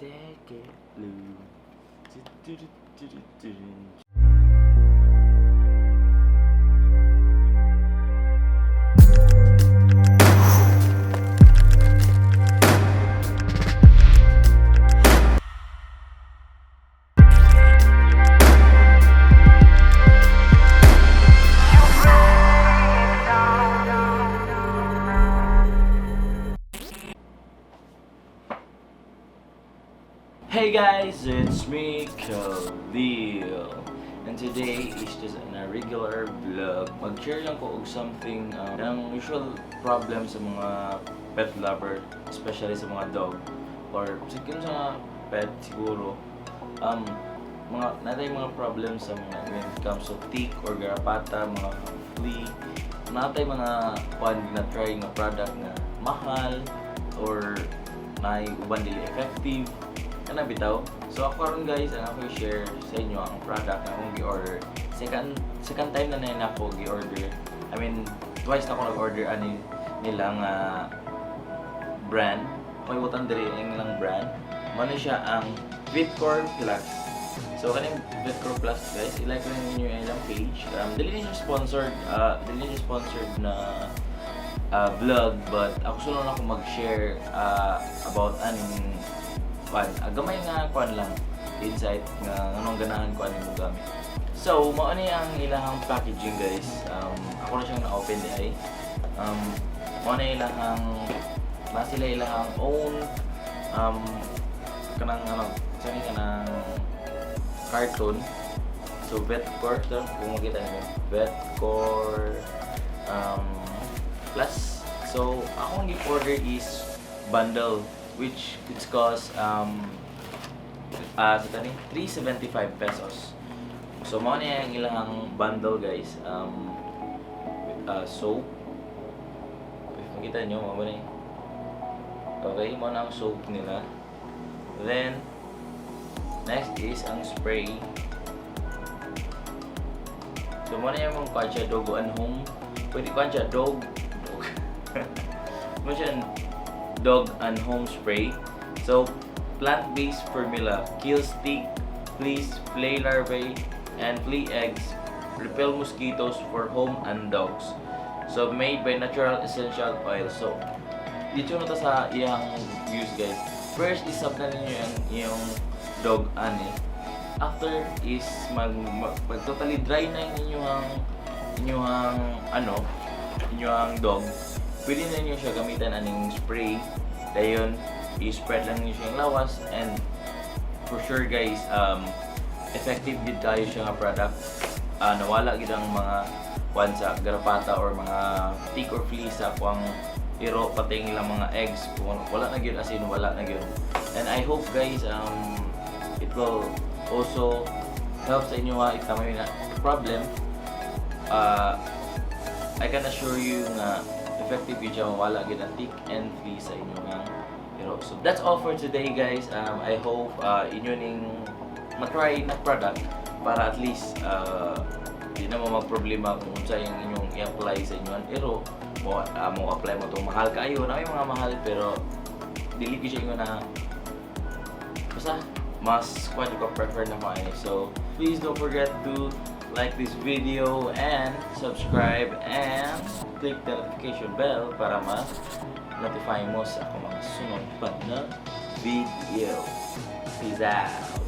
Take it blue. Du-du-du-du-du-du. Hey guys, it's me, Khalil. And today is just an irregular vlog. Mag-share lang ko og something ang usual problem sa mga pet lover, especially sa mga dog or sa mga pet siguro. Mga natay mga problem sa mga when it comes to tick or garapata, mga flea. Natay mga kuan na try nga product nga mahal or naay uban dili effective kana bitaw. So ako karon, guys, ang ako i-share sa inyo ang product na akong gi-order. Second time na na ako gi-order. I mean, twice na ako nag-order ani nila nga brand. Pakibutan diri ang ilang brand. Mao ni siya ang Vitcor Plus. So kaning Vitcor Plus, guys, i-like lang ninyo yung ilang page. Dili ni siya sponsored, dili siya sponsored na vlog, but ako sulong ako mag-share about aning kwan, gamay nga kwan lang, insight nga anong ganahan ko ani mo gamit. So mao ni ang ilahang packaging, guys. Ako na siyang na-open di ay mao na ilahang na sila ilahang own kanang ano sa ni kanang carton. So Vetcore to, kung makita niyo, Vetcore Plus. So akong gi-order is bundle which it's cost sa tani 375 pesos. So mao ni ang ilang bundle, guys. With soap. If makita nyo, mao ba ni? Okay, mao na ang soap nila. Then next is ang spray. So mao na yung mga kwan siya, dog and home. Pwede kwan siya, dog. Dog. Mao siya dog and home spray. So, plant-based formula. Kills tick, fleas, flea larvae, and flea eggs. Repel mosquitoes for home and dogs. So, made by natural essential oil. So, dito na to sa iyang use, guys. First is sabtan ninyo yung dog ani. After is mag totally dry na yung inyong ano, inyong dog. Pwede na niyo siya gamitan aning spray. Dayon, i-spread lang niyo siya yung lawas and for sure, guys, effective gid kayo siya nga product. Nawala gid ang mga kwan sa garapata or mga tick or flea sa kuang iro, pati ang ilang mga eggs. Kung wala na gyud, as in wala na gyud. And I hope, guys, it will also help sa inyo ha if tama na problem. I can assure you nga effective yun siya, mawala gyud ang tick and flea sa inyong iro. So that's all for today, guys. I hope inyo ning matry na product para at least di na mo magproblema kung unsa yung inyong i-apply sa inyong iro mo apply mo tong mahal kaayo na may mga mahal, pero dili gyud siya ingon na basta mas kwan ko prefer na ko. So please don't forget to like this video and subscribe and click the notification bell para ma-notify mo sa akong mga sunod pa na video. Peace out!